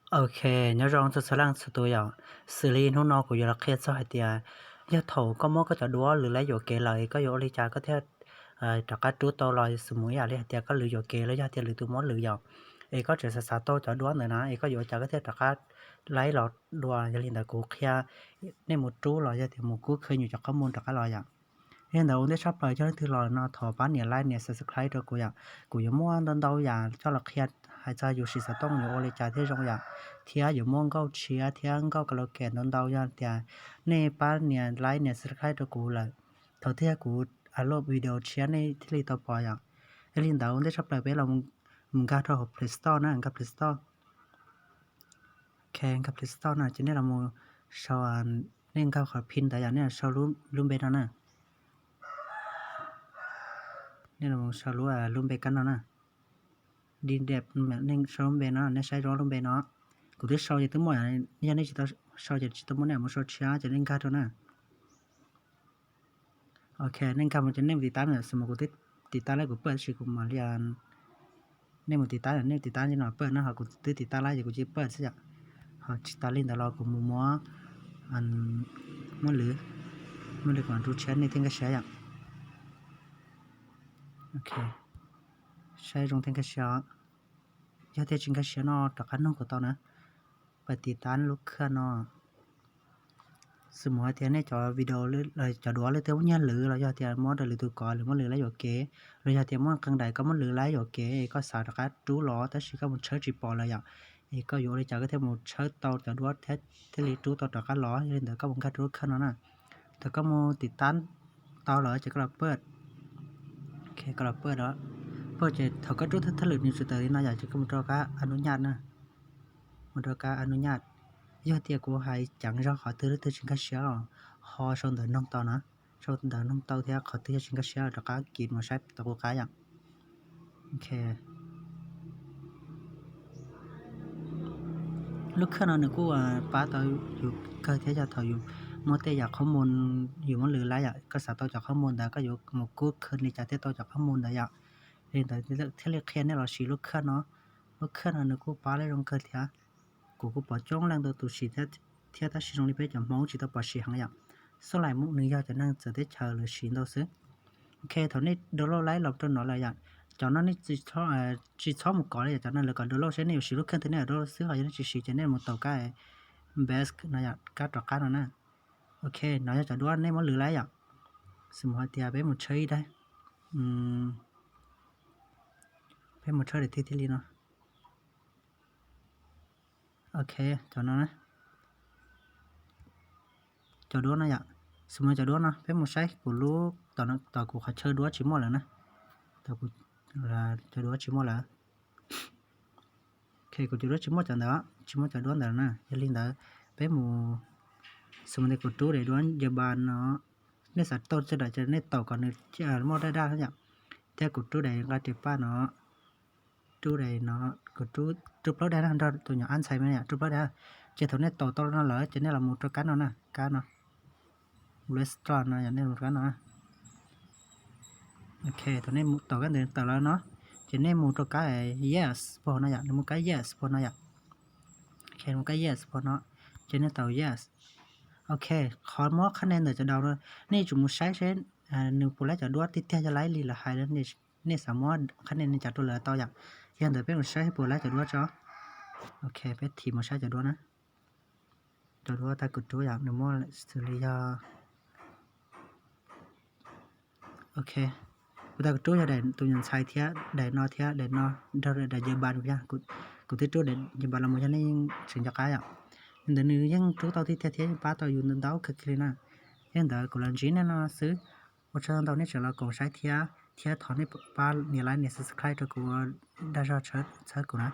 Ok, nyob zoo txhua txhua leej txhua tus yom. Xws li hnub no kuv yuav los qhia txog hais tias yog thaum koj muab koj cov duab lwv laib yuam kev lawm es koj yuav ua li cas koj thiaj rov qab rub tau los, xws mus ib yam li hais tias koj lwv yuam kev los yog tias lwm tus muab lwv yom, es koj tseem xav xav tau cov duab ntawd na es koj yuav ua cas koj thiaj rov qab laib los dua. Yog li ntawd kuv qhia nej mus rub los yog tias mus kub khwv nyuam cov qhob mus rov qab los yom. Yog li ntawd ua ntej tshaj plaws cov leej twg los no thov pab nias like nias subscribe rau kuv yom. Kuv yuav muaj ntau ntau yam coj los qhia hais txog yus siv xov tooj yuav ua li cas thiaj zoo yom, thiab yuav muaj nkauj tshiab thiab nkauj karaoke ntau ntau. Yog tias nej pab nias like nias subscribe rau kuv lawm, thaum twg kuv upload video tshiab nej thiaj li tau pom yom. Yog li ntawd ua ntej tshaj plaws peb los mus nkag rau hauv Play Store na, nkag Play Store. Ok, nkag Play Store na ces nej los mus sau, nej nkag qhov pin ntawd yom, nej los sau lub npe no na. Nej los sau lub, lub npe kab no na. Di dep, nej sau lub npe no, nej saib zoo lub npe no. Kuv twb sau ces twb muaj, yog nej tsis tau sau ces tsis tau muaj, nej mus sau tshiab ces nej nkag rau na. Ok, nej nkag mus ces nej mus tiv tab na, xws mus kuv twb tiv tab lawm kuv pawj tab sis kuv mam li, nej mus tiv tab, nej tiv tab no pawj na, ho kuv twb tiv tab lawm ces kuv cia pawj xwb yom. Ho tsis tas li ntawd los kuv mus muab, muab lwv, muab lwv kom rub tshiab nej thiaj nkag siab yom. Ok, saib zoo thiaj nkag siab. Yog tias tsis nkag siab no rov qab nug kuv tau na. Pab tiv tab lub khaj no. Xws mus hais tias nej cov video, cov duab leej twg muab nyiag lwv los yog tias muab rau lwm tus kov, lwm muab lwv laib yuam kev, los yog tias muaj qee daim koj muab lwv laib yuam kev es koj xav rov qab rub los tab sis koj mus tshawb tsis pom lawm yom, es koj yuav ua li cas koj thiaj mus tshawb tau cov duab thiaj li rub tau rov qab los? Yog li ntawd koj mus nkag rau lub khaj no na. Thaum koj mus tiv tab tau lawm ces koj los pawj. Ok, koj los pawj, pawj ces thaum koj rub thawj lwm nws tsis tawm li no yom ces koj mus rau kab a nub nyaj na. Mus rau kab a nub nyaj. Yog tias kuv hais ceev zog qhov twg leej twg tsis nkag siab los ho sau ntawv noog tau na. Sau ntawv noog tau thiab qhov twg yog tsis nkag siab los rov qab kis mus saib tau kuv qab yom. Ok, lub khaj no nws kuj pab tau yus kawg thiab yog thaum yus muaj tej yam qhob mus yus muab lwv laib yom, koj xav tau cov qhob mus ntawd koj yuav mus kub khwv li cas thiaj tau cov qhob mus ntawd yom. Li ntawd thiaj li qhia nej los siv lub khaj no. Lub khaj no nws kuj pab lawv zoo kawg thiab. Kuv kuj pom coob leej ntau tus siv thiab tab sis zoo li peb cov Hmoob tsis tau pom siv heev yom. Xub lais nws yog cov neeg txawv teb chaws lawv siv ntau xwb. Ok, thaum nej download laib los rau no lawm yom, cov no nej tsis txhob mus kov li yom, cov no lawv kom download seb nej yuav siv lub khaj twg nej download xwb, ho yog nej tsis siv ces nej mus taus kab best no yom, kab rov qab no na. Ok, no yog cov duab nej muab lwv laib yom. Xws mus hais tias peb mus tshawb ib daim, peb mus tshawb daim twg thiaj li no. Ok, cov no na. Cov duab no yom. Xws mus cov duab no peb mus saib kuv lub, tom kuv qhov chaw duab tsis muaj lawm na. Cov duab tsis muaj lawm. Ok, kuv cov duab tsis muaj cov ntawd, tsis muaj cov duab ntawd na. Yog li ntawd peb mus, xws mus tias kuv rub daim duab Japan no, nej xav tau txoj daim ces nej taus kom nws muaj daj daj yom. Thiab kuv rub daim nqa ris paj no, rub daim no, kuv rub plaub daim na, nrog tus nyuam ab ntxhais me yom, rub plaub daim. Ces thaum nej taus tau no lawm ces nej los mus rau kab no na, kab no, restaurant no yom, nej mus rau kab no. Ok, thaum nej taus kab ntawd tawm lawm no, ces nej mus rau kab yes puag no yom, nws muaj kab yes puag no yom. Ok, mus kab yes puag no, ces nej taus yes. Ok, qhov muab qhab nej ntawm cov daus no, nej yuav tsum mus saib seb nws puas laib cov duab tiag tiag, yog laib li lawv hais, nej xav muab qhab nej cas rau lawv tau yom. Yog ntawd peb mus saib puas laib cov duab tso. Ok, peb thim mus saib cov duab na. Cov duab tag kuv rub yom, nws muaj xws li yog, ok, kuv tag kuv rub yog daim tus nyuam ntxhais thiab daim no thiab daim no, nrog daim Japan, kuv twb rub daim Japan los mus yog nej yeej tseem nco qab yom. Li ntawd nws yeej rub tau tiag tiag thiab yeej pab tau yus ntau kawg kiag li na. Yog ntawd kuv los ntsib nej no xwb. Ua tsaug ntau nej tseem los koom saib thiab, thiab thov nej pab nias like nias subscribe rau kuv, dag zog txhawb kuv na.